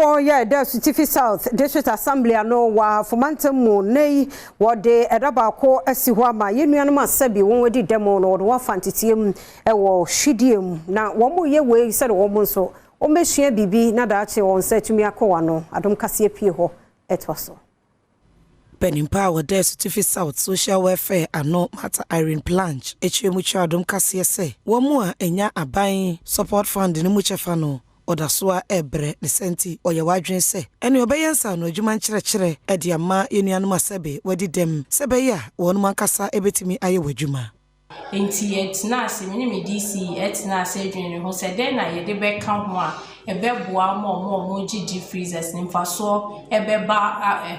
Mpanimfoɔ yɛ ɛda Asutifi South District Assembly ano wɔ Ahafo mantam mu nnɛ yi, wɔde ɛda baako asi hɔ ama yɛn nuanom a sɛbi wɔn adi dɛm no, wɔde wɔn afa nteteɛ mu wɔ hwidie mu, na wɔn reyɛ wei sɛdeɛ wɔn nso wɔbɛsua biribi na daakye wɔn nsa atumi akɔ wɔn ano. Adom kaseɛ pie hɔ ɛtoa so. Panimpa a wɔda Asutifi South Social Welfare ano, Martha Irene Planche, akyerɛ mu kyerɛ Adom kaseɛ sɛ wɔn mu a ɛnya aban support fund no mu kyɛfa no, ɔda so a ɛrebrɛ ne sɛ nti ɔyɛ w'adwene sɛ ɛne ɔbɛyɛ nsaano adwuma nkyerɛkyerɛ de ama yɛn nuanom asɛbe wɔadi dɛm sɛ ɛbɛyɛ a wɔn ankasa bɛtumi ayɛ wɔ adwuma. Nti yɛtena ase, me ne me DC ɛtena ase adwene ne ho sɛ dɛn na yɛde bɛka ho a ɛbɛboa ma ɔmo a ɔmo gye deep freezers ne mfasoɔ ɛbɛba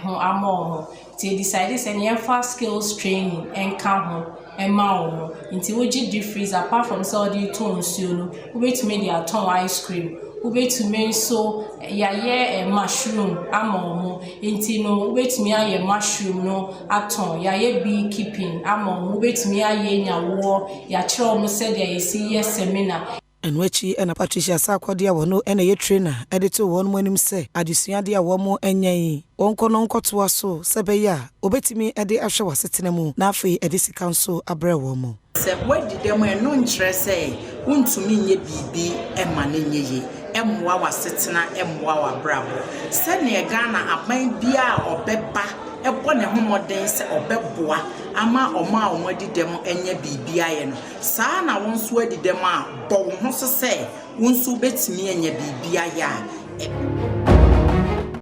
ɛho ama ɔmo. Nti yɛ decide sɛ yɛmfa skills training ɛnka ho ɛma ɔmo. Nti wogye deep freezer, apart from sɛ ɔde tɔn nsuo no, wobɛtumi de atɔn ice cream, wobɛtumi nso yɛayɛ mushroom ama ɔmo. Nti no wobɛtumi ayɛ mushroom no atɔn. Yɛayɛ bee keeping ama ɔmo, wobɛtumi ayɛ nyawoɔ. Yɛakyerɛ ɔmo sɛdeɛ yɛsi yɛ samina. Ɛno akyi ɛna Patricia Sarkodie a wɔno ɛna ɛyɛ trainer ɛde too wɔn mu anim sɛ adesuadeɛ a wɔn anya yi, wɔnkɔ no nkɔtoa so sɛ ɛbɛyɛ a wɔbɛtumi ɛde ahwɛ wɔ asetena mu na afei ɛde sika nso abrɛ wɔn mu. Sɛ woadi dɛm a, ɛno nkyerɛ sɛ wontumi nyɛ biribi ma no nyɛ yie, ɛmmoa w'asetena, ɛmmoa w'abrabɔ. Sɛneɛ Ghana aban biara a ɔbɛba ɛbɔ ne ho mmɔden sɛ ɔbɛboa ama ɔmo a ɔmo adi dɛm anya biribi ayɛ no, saa na wo nso adi dɛm a, bɔ wo ho so sɛ wo nso wobɛtumi anya biribi ayɛ a.